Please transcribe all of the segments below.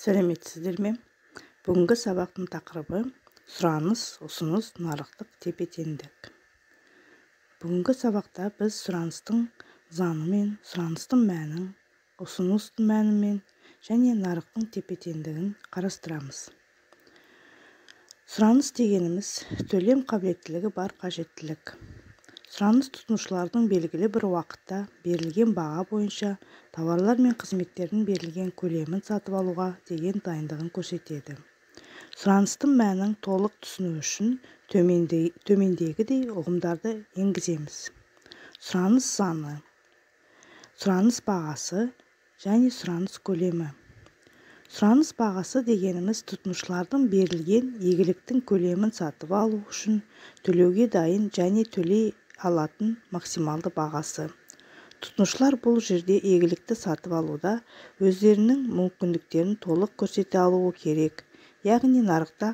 Сәлеметсіздер ме? Бүгінгі сабақтың тақырыбы сұраныс, ұсыныс, нарықтық тепе-теңдік. Бүгінгі сабақта біз сұраныстың заңымен, сұраныстың мәнін, ұсыныстың мәнімен және нарықтың тепе-теңдігін қарастырамыз. Сұраныс дегеніміз төлем қабілеттілігі бар қажеттілік. Сұраныс тұтынушылардың белгілі бір уақытта берілген баға бойынша тауарлар мен қызметтердің берілген көлемін сатып алуға деген дайындығын көрсетеді. Сұраныстың мәнін толық түсіну үшін төмендегідей ұғымдарды енгіземіз. Сұраныс заңы, сұраныс бағасы және сұраныс көлемі. Сұраныс бағасы дегеніміз тұтынушылардың берілген игіліктің көлемін сатып алу үшін төлеуге дайын және төлей алатын максималды бағасы. Тұтынушылар бұл жерде игілікті сатып алуда өздерінің мүмкіндіктерін толық көрсете алуы керек, яғни нарықта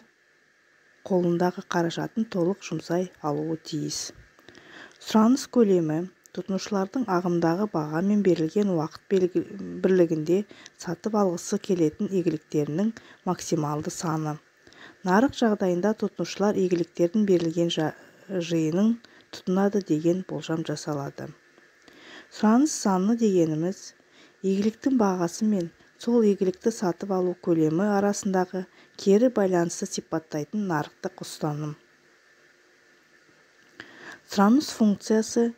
қолындағы қаражатын толық жұмсай алуы тиіс. Сұраныс көлемі тұтынушылардың ағымдағы бағамен берілген уақыт бірлігінде сатып алғысы келетін игіліктерінің максималды саны. Нарық жағдайында тұтынушылар игіліктердің берілген жиынын тұтынады деген болжам жасалады. Сұраныс саны дегеніміз игіліктің бағасы мен сол игілікті сатып алу көлемі арасындағы кері байланысты сипаттайтын нарықтық ұстаным. Сұраныс функциясы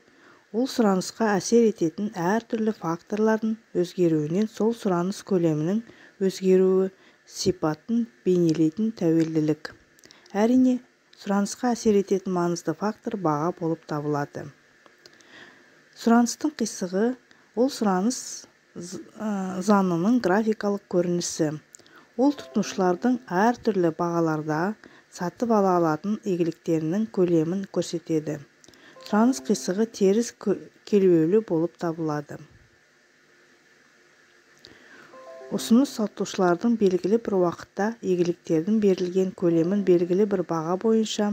ол сұранысқа әсер ететін әртүрлі факторлардың өзгеруінен сол сұраныс көлемінің өзгеруі сипатын бейнелейтін тәуелділік. Әрине, сұранысқа әсер ететін маңызды фактор баға болып табылады. Сұраныстың қисығы ол сұраныс заңының графикалық көрінісі. Ол тұтынушылардың әртүрлі бағаларда сатып ала алатын игіліктерінің көлемін көрсетеді. Сұраныс қисығы теріс келбеулі болып табылады. Ұсыныс сатушылардың белгілі бір уақытта игіліктердің берілген көлемін белгілі бір баға бойынша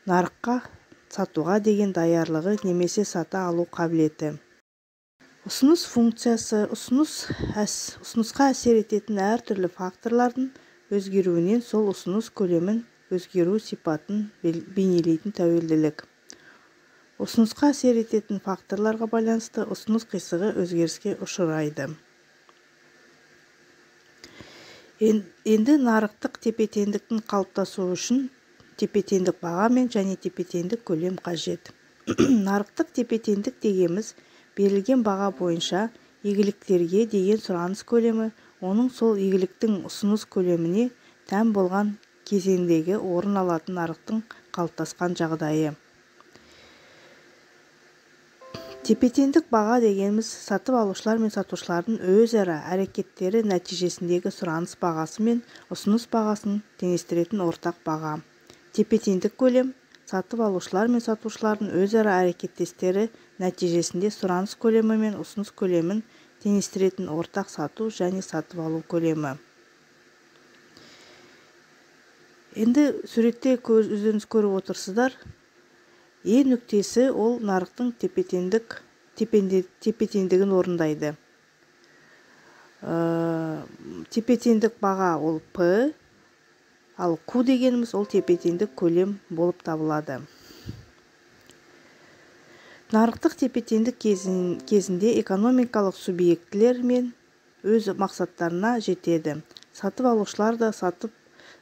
нарыққа сатуға деген даярлығы немесе сата алу қабілеті. Ұсыныс функциясы ұсынысқа әсер ететін әртүрлі факторлардың өзгеруінен сол ұсыныс көлемін өзгеру сипатын бейнелейтін тәуелділік. Ұсынысқа әсер ететін факторларға байланысты ұсыныс қисығы өзгеріске ұшырайды. Енді нарықтық тепе-теңдіктің қалыптасуы үшін тепе-теңдік баға мен және тепе-теңдік көлем қажет. Нарықтық тепе-теңдік дегеніміз берілген баға бойынша игіліктерге деген сұраныс көлемі, оның сол игіліктің ұсыныс көлеміне тән болған кезеңдегі орын алатын нарықтың қалыптасқан жағдайы. Тепе-теңдік баға дегеніміз сатып алушылар мен сатушылардың өзара әрекеттері нәтижесіндегі сұраныс бағасы мен ұсыныс бағасын теңестіретін ортақ баға. Тепе-теңдік көлем сатып алушылар мен сатушылардың өзара әрекеттестері нәтижесінде сұраныс көлемі мен ұсыныс көлемін теңестіретін ортақ сату және сатып алу көлемі. Енді суретте өздеріңіз көріп отырсыздар. Е нүктесі ол нарықтың тепе-теңдігін орындайды. Тепе-теңдік баға ол П, ал Q дегеніміз ол тепе-теңдік көлем болып табылады. Нарықтық тепе-теңдік кезінде экономикалық субъектілер мен өз мақсаттарына жетеді. Сатып алушылар да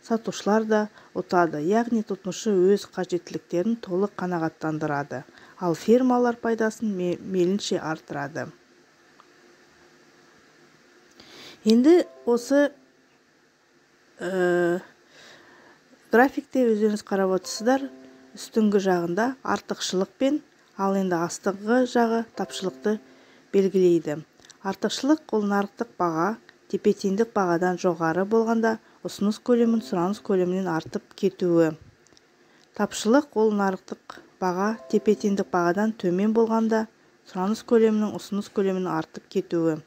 сатушылар да ұтады, яғни тұтынушы өз қажеттіліктерін толық қанағаттандырады, ал фирмалар пайдасын мейлінше арттырады. Енді осы графикте өздеріңіз қарап отырсыздар, үстіңгі жағында артықшылық пен, ал енді астыңғы жағы тапшылықты белгілейді. Артықшылық ол нарықтық баға тепе-теңдік бағадан жоғары болғанда ұсыныс көлемін сұраныс көлемінен артып кетуі. Тапшылық ол нарықтық баға тепе-теңдік бағадан төмен болғанда сұраныс көлемінің ұсыныс көлемінен артып кетуі.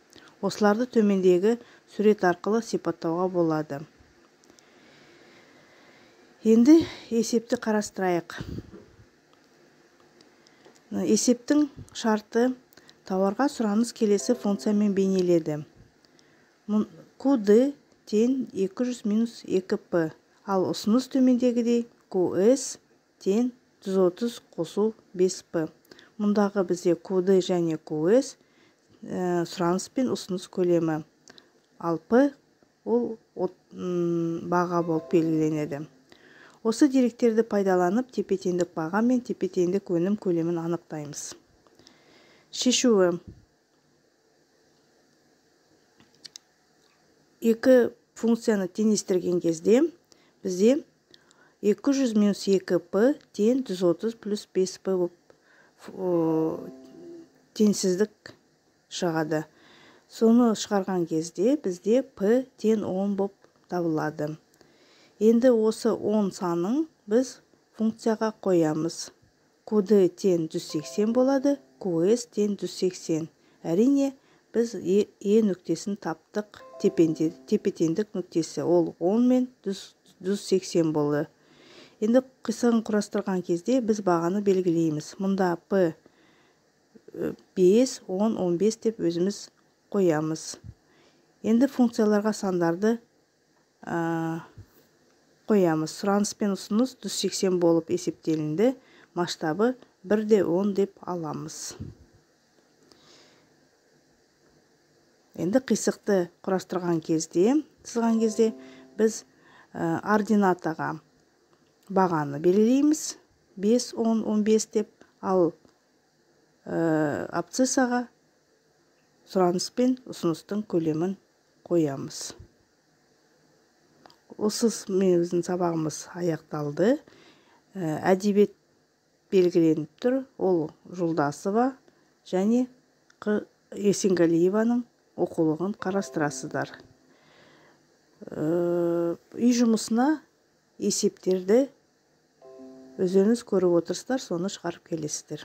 Осыларды төмендегі сурет арқылы сипаттауға болады. Енді есепті қарастырайық. Есептің шарты тауарға сұраныс келесі функциямен бейнеледі. QD тең 200 минус 2P. Ал ұсыныс төмендегідей QS тең 130 қосу 5P. Мұндағы бізде QD және QS сұраныс пен ұсыныс көлемі. Ал P ол баға болып белгіленеді. Осы деректерді пайдаланып тепе-теңдік баға мен тепе-теңдік өнім көлемін анықтаймыз. Шешуі. Екі функцияны теңестірген кезде бізде 200 минус 2P тең 130 плюс 5P болып теңсіздік шығады. Соны шығарған кезде бізде P тең 10 болып табылады. Енді осы 10 санын біз функцияға қоямыз. QD тең 180 болады, QS тең 180. Әрине, біз E нүктесін таптық, тепе-теңдік нүктесі. Ол 10 мен 180 болды. Енді қисығын құрастырған кезде біз бағаны белгілейміз. Мұнда P 5, 10, 15 деп өзіміз қоямыз. Енді функцияларға сандарды қоямыз. Сұраныс пен ұсыныс 180 болып есептелінді. Масштабы 1,10 деп аламыз. Енді қисықты құрастырған кезде, сызған кезде біз ординатаға бағаны белгілейміз. 5, 10, 15 деп, ал абсциссаға сұраныс пен ұсыныстың көлемін қоямыз. Осы біздің сабағымыз аяқталды. Әдебиет белгіленіп тұр. Ол Жолдасова және Есенгалиеваның оқулығын қарастырасыздар. Үй жұмысына есептерді өздеріңіз көріп отырсыздар, соны шығарып келесіздер.